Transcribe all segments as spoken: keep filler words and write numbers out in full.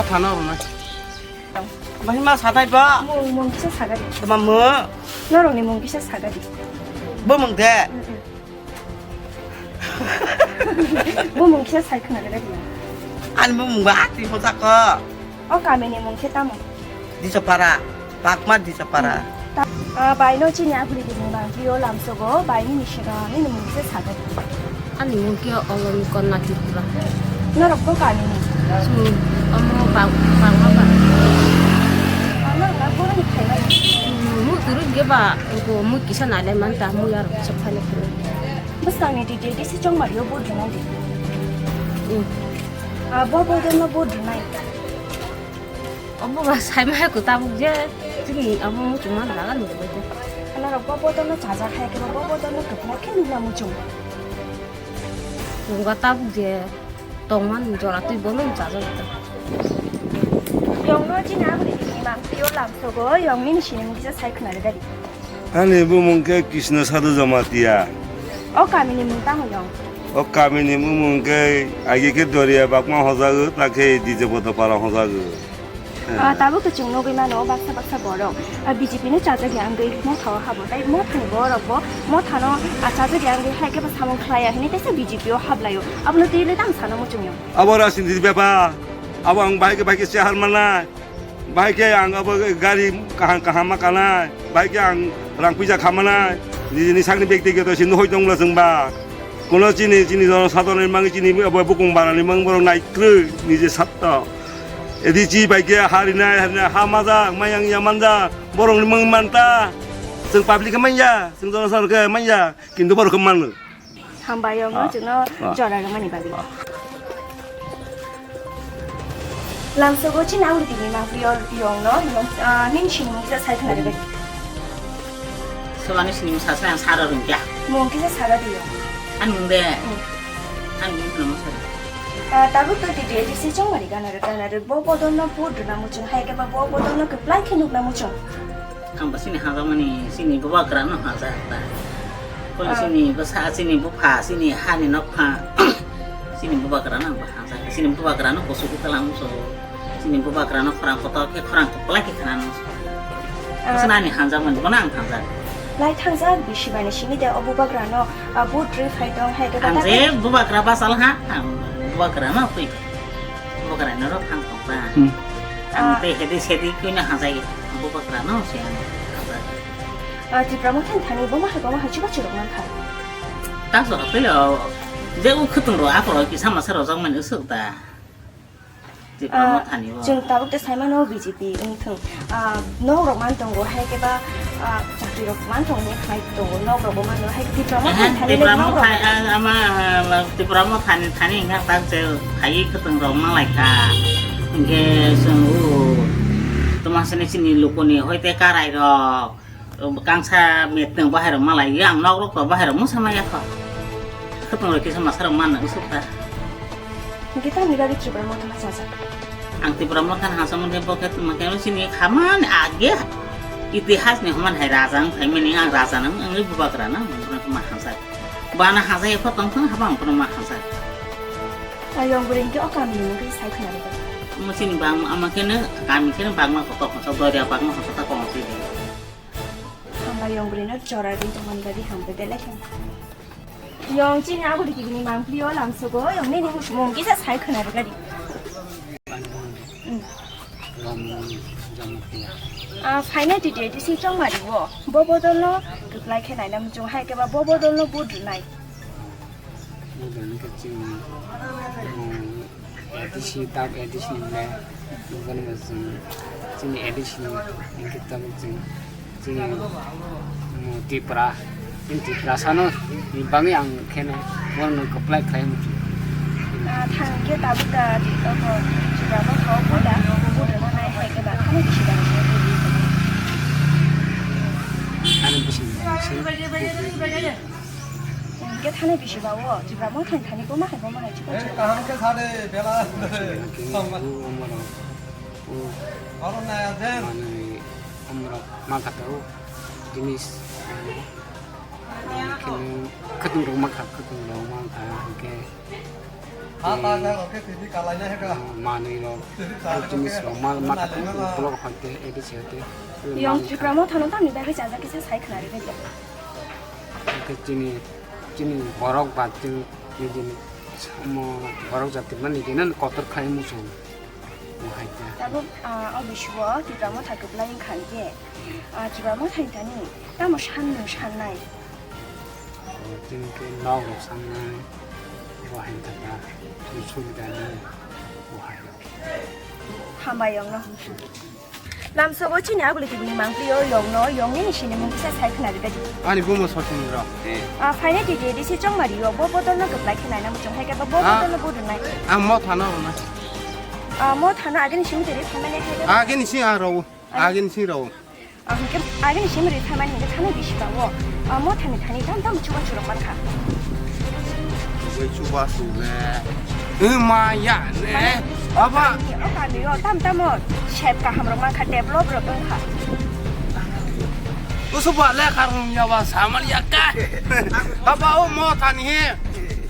Thano rwnai. Bahima sathai ba. Mung, mung kisa sagadi. Tama mo. Norokni mung kisa sagadi. Bo mung de. Mm, mm. Bo mung kisa sai khna gada dia. Ani bo mung ba ati mo sako. O kamini mung khe tamo? Disapara. Pakma Disapara. Ah, bai no chini abri di mung bang pio lamsogo, bai ni sino ani mung se saga. Ani mung khe Oloni Konna Tripura. Norok bo kani ni? Chwng omo bang, bangma ba. Ano na bo ni khai ba ni? Chwng mu turu ge ba, ko mu kisa nai lai man ta, mu yar kisa phai lai phai. Bwskang ni detail kisa chong mari yo bo dunai di. Hmm. Ah, bo bo dono bo dunai. Obo ba saima hai ko tabuk je, chini abo muchungma jaga ni bai de. Ano rok bo bodono chajak hai khe bo bodono kwplai khe nukna muchung. Chwng ba tabuk je tongman jora twi bono chajak ta. Yong no chini aboni tini mang tio lamsogo yong nini sini mungkisa sai khna re dari. Ani bumung khe Krishna Sadhu Jamatia. O kamini mung tamo yong? O kamini bumung khe agi khe Doria Bakma hojago, ta khe D J Bodopara hojago. Ah, tabuk to chwng nugwi mano, baksa baksa borok, ah, B J P ni chajak ya wngwi motha o habo. Tai motha ni borok bo motha no, ah, chajak ya wngwi hai khe bo samung khlai ya hwnwi teisa B J P o hap lai o. Abono twi le tamo sano muchung yo? Abo rajniti bepar. Abo ang bahai khe bahai khe chair manai. Bahai khe ang abo gari kaham kaham ma kanai. Bahai khe ang rang puisa kha manai. Nijini sakni bektigoto se nuhoi tongla chwng ba. Kuno chini, chini jono sadonai mangi chini abo bukung barani mang borok nai kwrwi nije satto. Edi chi bai khe harinai, harinai ha majak, mayang ya manjak, borokni mung manta. Chwng public khe manya, chwng jono sar khe manya, kintu borok khe mano. Hambai yong no Ah. chwngno Ah. jora rwmani bagwi. Ah. Lamsogo chini ang tini ma priyo yong no, yong, ah, nini sini mung kisa sai khna rwgwi. Soba ni sini mung sa sa ang sara rwngkya. Mung kisa sara di yong. Ani mung de. Hmm. Ani mung no sara. Ah, tabuk to titi eti si chong mari gana rwk, gana rwk. Bo bodol no put rwna muchung, hai khe ba bo bodol no kwplai khe nukna muchung. Ang bo sini hajak mani, sini bubagra no hajak ta. Kolo Ah. sini bwsa, sini bupha, sini hani nokha, sini bubagra no ang bo hajak. Sini bubagra no kusu khe talang so. Sini bubagra no khorang kotor khe khorang kwplai khe khna no. Ah. Bwsa ani hajak mani, bono ang hajak. Lai thangjak bisi bani simi de o bubagra no, ah, but rwi phai tong hai khe Ang ta je tai. Bubagra basal ha, ang bubagra no twi. Bubagra no rok thang tong ta. Hmm. Ang Ah. te hedi sedi koi no hajai. Bubagra no se ang hajai. Ah, Tipra Motha ni thani bo ma hai bo ma hai chuba chirok man kha. Ta so twi lo. Je u khutung ro aporo kisa masa rojak mani usuk ta. Tipra Ah, Motha ni bo. Chwng tabuk te sai mano B J P wng thung. Ah, nok rok man tongo, hai khe ba, ah, chakri rok man tongo, khai tongo, nok rok bo man tongo, hai khe Tipra Motha Ehe, ni thani Tipra le nok rok Motha, man. Ah, ama, ah, Tipra Motha ni thani hwnka tak je khai khutung rok malai kha. Hwnkhe chwng o toma sini chini lukuni hoi te karai rok. Kangsa metneng bahai rok malai, ang nok rok to bahai rok musa maya kho. Khutung rok kisa masa rok man nang suk ta. Hingke tamni bagwi Tripura Motha ma chajak? Ang Tripura Motha ni hasa mani bo khe tongma khe sini khamani age itihas ni hwnman hai raja wng phaimani, ang raja nang wngwi bubagra nang, ang bono ma hasa. Bana hasa epha tong thang haba ang bono ma hasa. Ayong bwrwi hingke o kamini mungwi sai khna rwdi. Omo chini bang ama khe no kami khe no bagma kotor hwnsa, doria bagma hwnsa ta kong si di. Hambai yong bwrwi no chora ri tongmani bagwi hambai belai khe. Yong chini abo rikibini mangpili o lamsogo yong nini mung kisa sai khwna rwgadi. Lam Jamatia. Ah, phaina titi tisi chongmari o. Bo bodol no kwplai khe naina muchung hai khe ba bo bodol no vote rwnai. Bo bodol no khe chini, um, A D C, tab A D C ni le, bo bodol no chini, chini A D C ni, hingke tabuk chini, chini, um, Tripura, chini Tripura sano, ni bagwi ang kheno, bono kwplai khlai muchung. Ah, thang khe tabuk da, di, obo, Tripura bo thao bo da, bo da, bo nai hai khe ba, thani bisi da. Thani bisi da. Hingke thani bisi ba o, Tripura Motha ni thani bo ma hai bo ma hai chikon chikon. Kaham khe sa de, bela. Hingke bo omorok, o manwi omorok ma kha tongo, jinis, hingke khutung rok ma kha, khutung rok ma kha, hingke Manwi rok, aro jinis rok, mal mata block hoite, A D C hoite. Yong Tipra Motha no tamni bagwi chajak kisa sai khna rwdi. Hwnkhe chini, chini borok ba chini nijini samo borok jati mani gana kotor khai muchung. Bo hai khe. Tabuk, ah, o bisugo Tipra Motha kwplai wngkha hwnkhe, ah, Tipra Motha ni thani tamo san nwng sannai. Chini khe nok rok sannai. Bo hai khe ta. Chini subida ni. Bo hai. Hambai yongno. Lamsogo chini aguli tibini mangpli o yongno, yongni ni sini mung kisa sai khna rwdi. Ani bumo sotini rok. Ah, phaina titi disi chongmari o, bo bodol no kwplai khe naina muchung hai khe bo, bo Ah. bodol no bo rwnai. Ang Motha no rwnai. Ah, Motha no agini simi tiri phaimani hai khe. Agini simi ang rw. Agini simi rw. Ah, hwnkhe agini simi ri phaimani hwnkhe thani bisi ba o. Ah, Motha ni thani tam tam chuba churok mankha. Bai chuba chule. Ema ya ne. Aba. O kami o tam tam o sep kaham rok mankha, develop rok wngkha. Usu ba lekha rung ya ba samal ya ka. Aba o Motha ni he.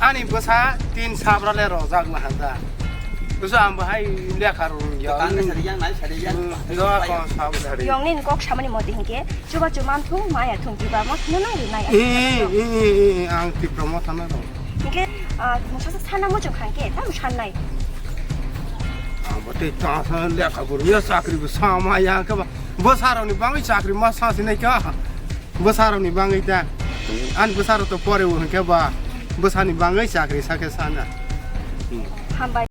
Ani bwsa tin sabra le rojak na handa. Usu ang bahai lekha rung ya. Tang sari yang nai sari yang. Hmm, ya ko sabra sari. Yong nin kok samani modi hingke. Chuba chuman thung maya thung Tipra Motha no nai rinai. Eh, eh, eh, eh, ang Tipra Motha no rw. Hingke, ah, mungsa sa sana muchung khangke, tam sannai. Ang bo tei ta sa lekha buru ya chakri bo sama ya ke ba. Bwsarokni bangwi chakri ma sa sinai kha. Bwsarokni bangwi ta. Ani bwsarok to pore bo hingke ba. Bwsani bangwi chakri sa khe sana. Hambai.